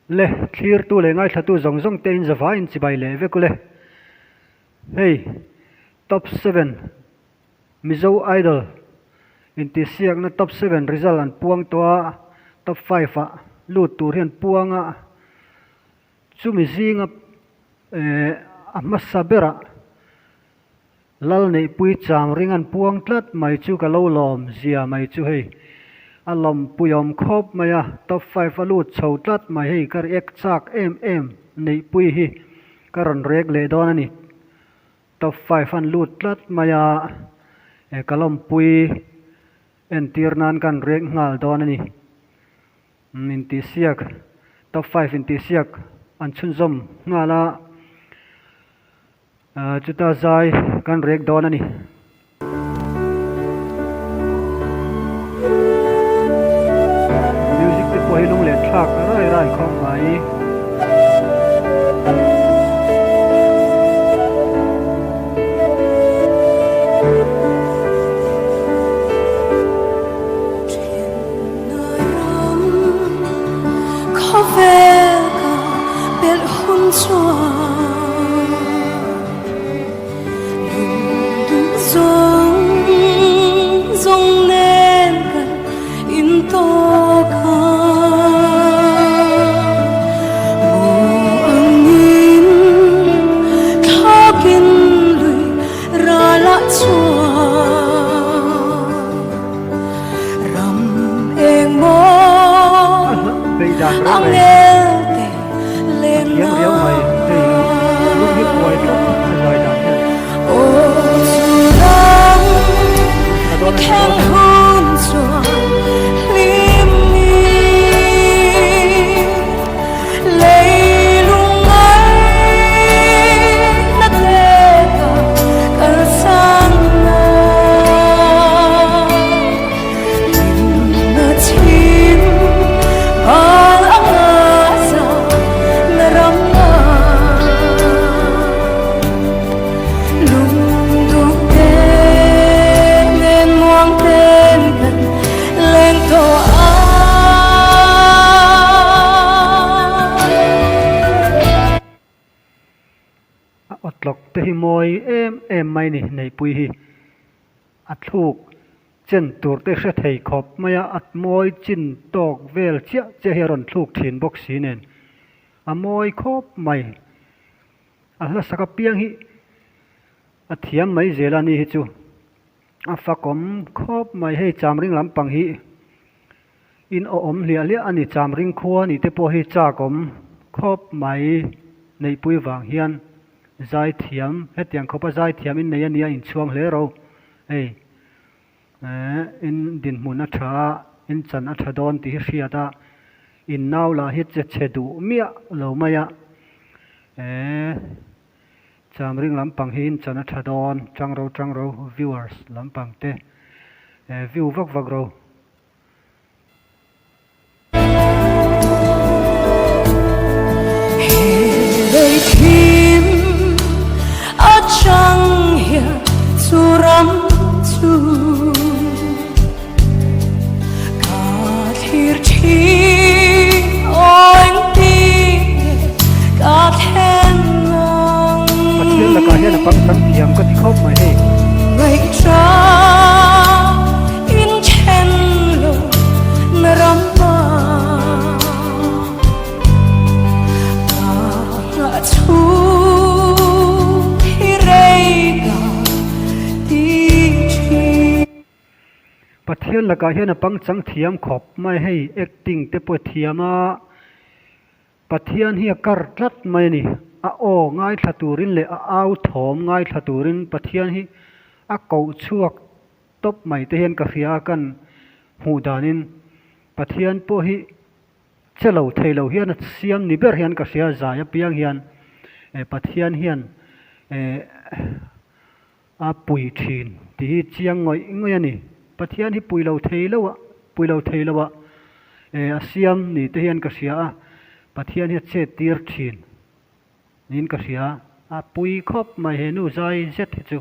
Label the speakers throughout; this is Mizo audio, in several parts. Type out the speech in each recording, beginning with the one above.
Speaker 1: Le, thlirtu leh ngaithlatu zawng zawng te in zavai in chibai leh vek ule. Hei, Top seven Mizo Idol intihsiakna Top seven result an puang tawh a, Top five ah lut tur hi an puang a, chumi zinga eh a hmasa berah Lal neihpui chang ring an puang tlat mai chu ka lo lawm zia mai chu hei a lawmpuiawm khawp mai a, top five a lut chho tlat mai hei ka react chak em em neihpui hi ka rawn react leh dawn a ni, top five an lut tlat mai a e ka lawmpui entir nan kan react nghal dawn a ni, intihsiak top five intihsiak an chhunzawm nghal a. Chuta zai kan rek dawn a ni. Music te pawh hi lung leh thlak rai rai khawp mai. A thiam riau mai hei lung hi kuai tlat a zai dan hian. A dawn a ni dawn. A awtlawk te hi mawi em em mai ni neihpui hi a thluk chen tur te hre thei khawp mai a, a mawi chin tawk vel chiah chiah hi a rawn thluk thin bawk si nen a mawi khawp mai. A hlasak apiang hi a thiam mai zel a ni hi chu a fakawm khawp mai hei chamring lampang hi in awhawm hliah hliah a ni chamring khua nih te pawh hi chak awm khawp mai neihpui vang hian zaithiam hetiang khawpa zaithiam in nei a nia inchhuang hle ro hei eh in dinhmun a tha a in chan a tha dawn tih hi hriat a in nau lah hi che chhe duh miah lo mai a eh chamring lampang hi in chan a tha dawn tang ro tang ro viewers lampang te eh view vak vak ro. Pathian lakah hian a pangchang thiam ka ti khawp mai hei. Pathian lakah hian a pangchang thiam khawp mai hei acting te pawh thiam a Pathian hi a kar tlat mai a ni a aw ngaithla turin leh a au thawm ngaithla turin Pathian hi a koh chhuak tawp mai te hian ka hria a kan hmuh danin Pathian pawh hi che lo thei lo hian a siam ni ber hian ka hria zai apiang hian eh Pathian hian eh a pui thin tih hi chiang ngawih ngawih a ni Pathian hi pui lo thei lo a pui lo thei lo a eh a siam ni te hian ka hria a Pathian hi a chet tir thin. Niin ka hria, a pui khawp mai he nu zai zet hi chu.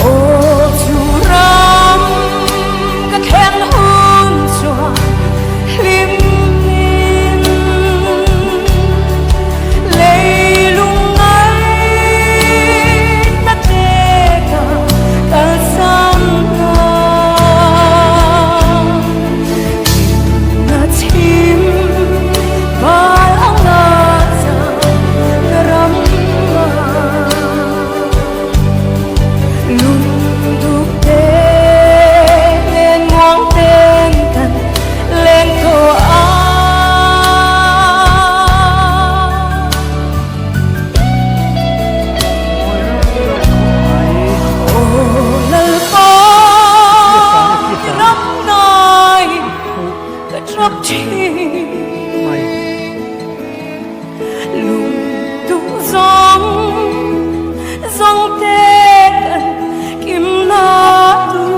Speaker 2: Aw chu ram ka thleng hun chuan hlim. thin.
Speaker 1: Mai.
Speaker 2: Lungduh zawng zawngte kan kimna tur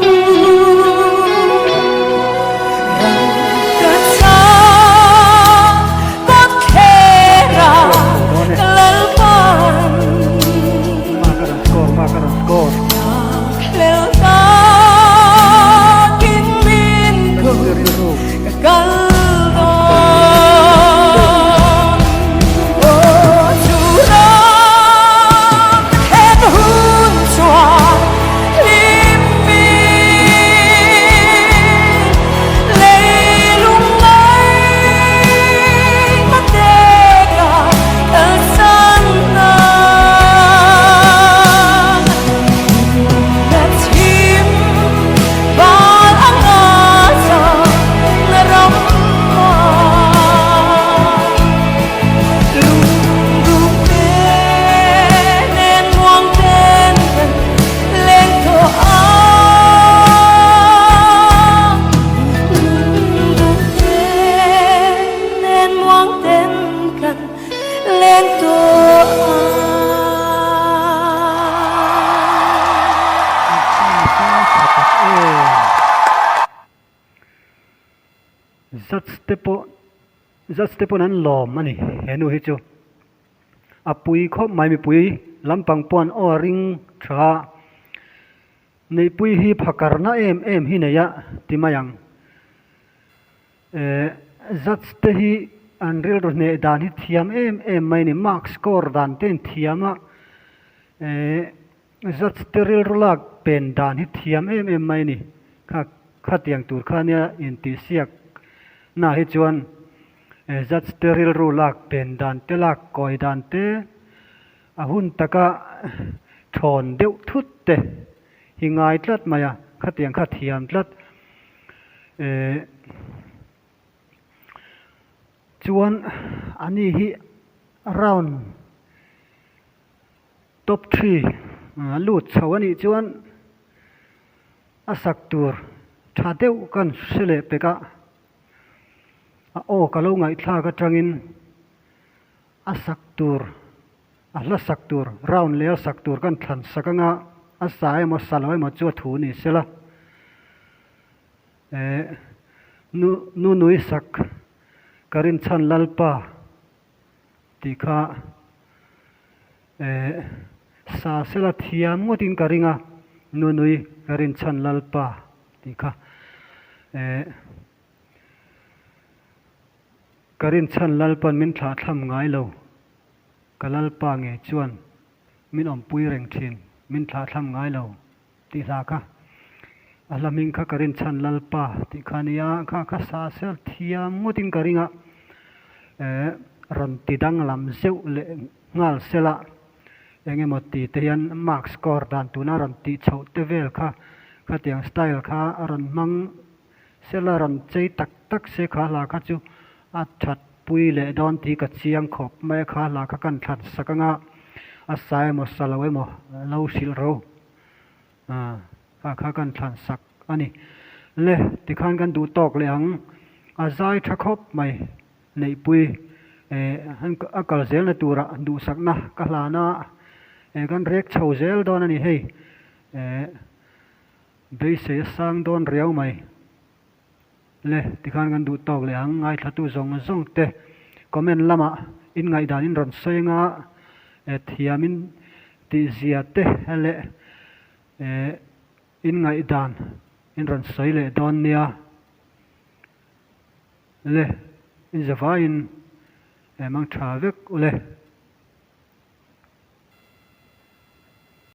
Speaker 2: rangkachak kawtthlerah ka Lalpan
Speaker 1: Mark a rawn score, Mark a rawn score.
Speaker 2: Thlel takin min ko ka kal dawn. Aw chu ram ka thlen hun chuan hlimin leilung ngaihna te ka kalsan ang. Na chhim bal ang a chang ram ah. Lungduh te nen muang ten kan leng tawh ang. Lungduh te nen muang ten kan leng tawh ang.
Speaker 1: Judge te pawh judge te pawn an lawm a ni he nu hi chu a pui khawp mai mipui lampang pawh an aw a ring tha a neihpui hi phakarna em em hi nei a ti mai ang. Eh judge te hi an rilru hneh dan hi thiam em em mai a ni mark score dan te an thiam a eh judge te rilru lak pen dan hi thiam em em mai a ni kha khatiang tur kha nia intihsiak na hi chuan eh judge te rilru lak pen dan te lak kawi dan te a hun taka thawn deuh thut te hi ngai tlat mai a khatiang kha thiam tlat. Eh chuan ani hi round top three a lut chho a nih chuan a sak tur tha deuh kan hre leh pek a, a aw ka lo ngaihthlak atangin a sak tur a hla sak tur round leh a sak tur kan thlan sak anga a sa emaw sa lo emaw chu a thu ni sela. Eh nu nu nui sak ka rinchhan Lalpa tih kha eh sa sela thiam ngawtin ka ring a, nu nui ka rinchhan Lalpa tih kha eh ka rinchhan Lalpan min thlahthlam ngai lo ka Lalpa ngei chuan min awmpui reng thin min thlahthlam ngai lo. Tih hla kha a hla hming kha ka rinchhan Lalpa tih kha a nia, kha kha sa sel thiam ngawtin ka ring a, eh rawn ti danglam zeuh leh nghal sela eng emaw ti te hian mark score dan tuna rawn tih chhoh te vel kha khatiang style kha a rawn hmang sela rawn chei tak tak se kha hla kha chu a that pui leh dawn tih ka chiang khawp mai a, kha hla kha kan thlan sak anga a sa emaw sa lo emaw lo hrilh ro. Kha kha kan thlan sak a ni. Le, tikhan kan duh tawk leh ang. A zai tha khawp mai Neihpui a kal zelna turah duhsakna ka hlan a, kan rek chho zel dawn a ni hei. Beisei a sang dawn riau mai. Le, tikhan kan duh tawk leh ang. Ngaithlatu zawng zawng te comment lamah in ngaihdan in rawn sawi anga thiam in tih zia te leh in ngaihdan in rawn sawi leh dawn nia. Le, in zavaiin mang tha vek u le.